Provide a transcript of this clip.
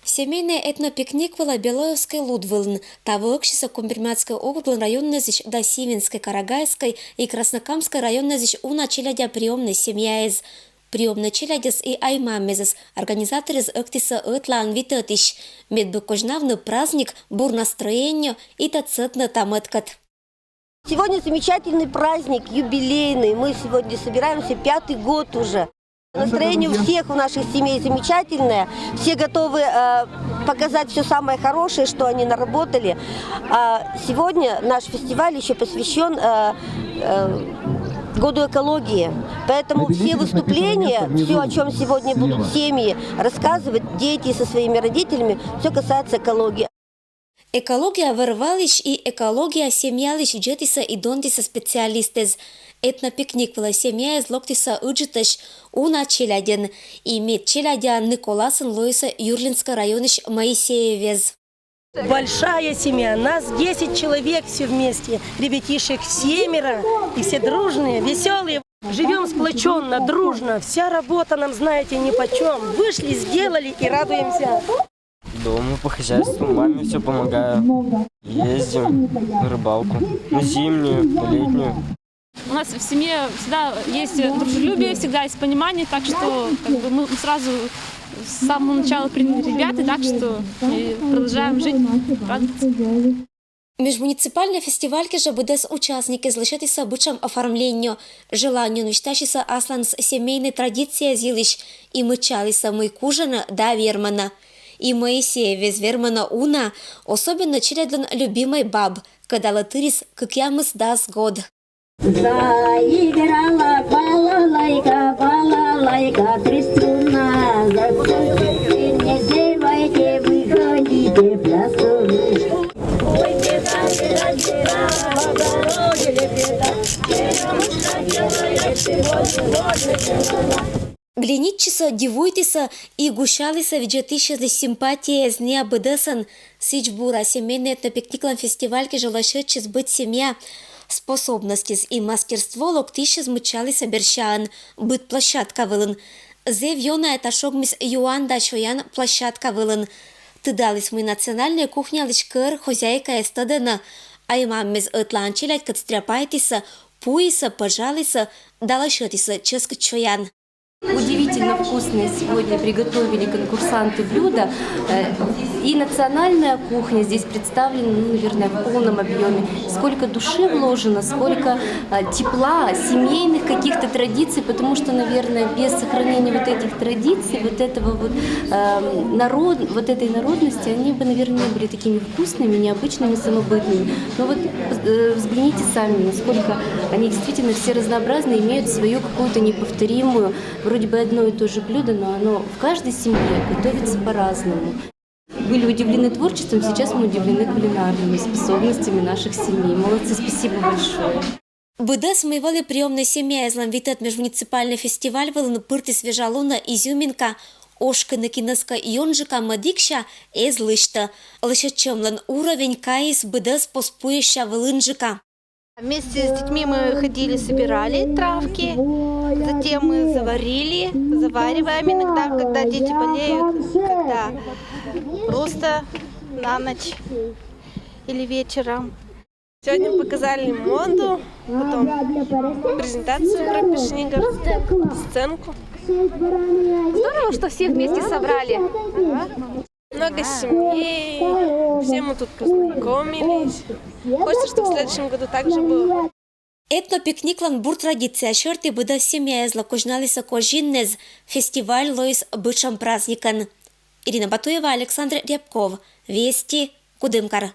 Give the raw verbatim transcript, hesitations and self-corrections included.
Семейный этнопикник вылӧ Белоевскӧй луд вылын. Таво ӧксисӧ Купермятскӧй округлӧн районнэзысь да Сивинскӧй, Карагайскӧй и Краснокамскӧй районнэзысь уна челядя приёмнӧй семьяэз. Приёмнӧй челядьӧс и ай-маммезӧс организаторъяс ӧктісӧ ӧтлаын витӧтысь. Медбӧг козьнавны праздник, бур настроение и тӧдсӧдны тайӧ мыткӧд. Сегодня замечательный праздник, юбилейный. Мы сегодня собираемся пятый год уже. Настроение у всех, у наших семей замечательное. Все готовы э, показать все самое хорошее, что они наработали. А сегодня наш фестиваль еще посвящен э, э, году экологии. Поэтому все выступления, все, о чем сегодня будут семьи рассказывать, дети со своими родителями, все касается экологии. Экология вӧр-валысь и экология семьялысь видзӧдісӧ и донтісӧ специалистэз. Этнопикник вылӧ семьяэз локтісӧ ыджытӧсь уна челядьӧн. И мед челядяӧн Николасын лоисӧ Юрлинскӧй районысь Моисеевез. Большая семья, нас десять человек все вместе, ребятишек семеро, и все дружные, веселые. Живем сплоченно, дружно, вся работа нам, знаете, ни по чем. Вышли, сделали и радуемся. Дома по хозяйству, маме все помогаю. Ездим на рыбалку, на зимнюю, на летнюю. У нас в семье всегда есть дружелюбие, всегда есть понимание, так что как бы, мы сразу с самого начала приняли ребят, и так что и продолжаем жить, радоваться. Межмуниципальнӧй фестиваль кежӧ быдӧс участникъяс лӧсьӧдісӧ бытшӧм оформление. Желаниеӧн висьтасисӧ асланыс семейнӧй традицияяс йылысь и мыччалісӧ, мый кужӧны да вермӧны. И Моисеевез вермӧны уна, особенно челядьлӧн любимӧй баб, кодалы тырис кыкъямысдас год. Заиграла балалайка, балалайка, три струна, зацепите, не зевайте, выходите, плясуйте. Глянитчисӧ, дивуйтісӧ и гусялісӧ видзӧдысьяслысь симпатияяс ниа быдӧсӧн. Сідз бура семейнӧй этнопикниклӧн фестиваль кежӧ лӧсьӧдчис быд семья. Способностьяс и мастерство локтысьяс мыччалісӧ берсяӧн быд площадка вылын. Зэв ёна этша шогмис юан да сёян площадка вылын. Тыдаліс, мый национальнӧй кухнялысь кӧр хозяйкаяс тӧдӧны. Ай-маммез ӧтлаын челядькӧд стряпайтісӧ, пуисӧ, пӧжалісӧ да лӧсьӧдісӧ чӧскыд сёян. Удивительно вкусные сегодня приготовили конкурсанты блюда. Э, И национальная кухня здесь представлена, ну, наверное, в полном объеме. Сколько души вложено, сколько э, тепла, семейных каких-то традиций, потому что, наверное, без сохранения вот этих традиций, вот этого вот э, народ, вот этой народности, они бы, наверное, не были такими вкусными, необычными, самобытными. Но вот э, взгляните сами, насколько они действительно все разнообразны, имеют свою какую-то неповторимую, вроде бы одно и то же блюдо, но оно в каждой семье готовится по-разному. Были удивлены творчеством, сейчас мы удивлены кулинарными способностями наших семей. Молодцы, спасибо большое. Быдӧс, мый вӧлі приёмнӧй семьяэзлӧн витӧд межмуниципальнӧй фестиваль вылын, пыртіс вежалунӧ изюминка. Ошкыны кинӧскӧ ёнджыка мӧдікся эз лысьтӧ. Лӧсьӧдчӧмлӧн уровень кайис быдӧс пос пуӧсся вылынджыка. Вместе с детьми мы ходили, собирали травки, затем мы заварили, завариваем иногда, когда дети болеют, когда просто на ночь или вечером. Сегодня мы показали моду, потом презентацию про Пешнигор, сценку. Здорово, что всех вместе собрали. Много семей, все мы тут познакомились. Хочется, чтобы в следующем году также было. Этнопикниклӧн бур традиция сьӧрті быдӧс семьяэзлы козьналісӧ козиннэз. Фестиваль лоис бытшӧм праздникӧн. Ирина Батуева, Александр Рябков. Вести, Кудымкар.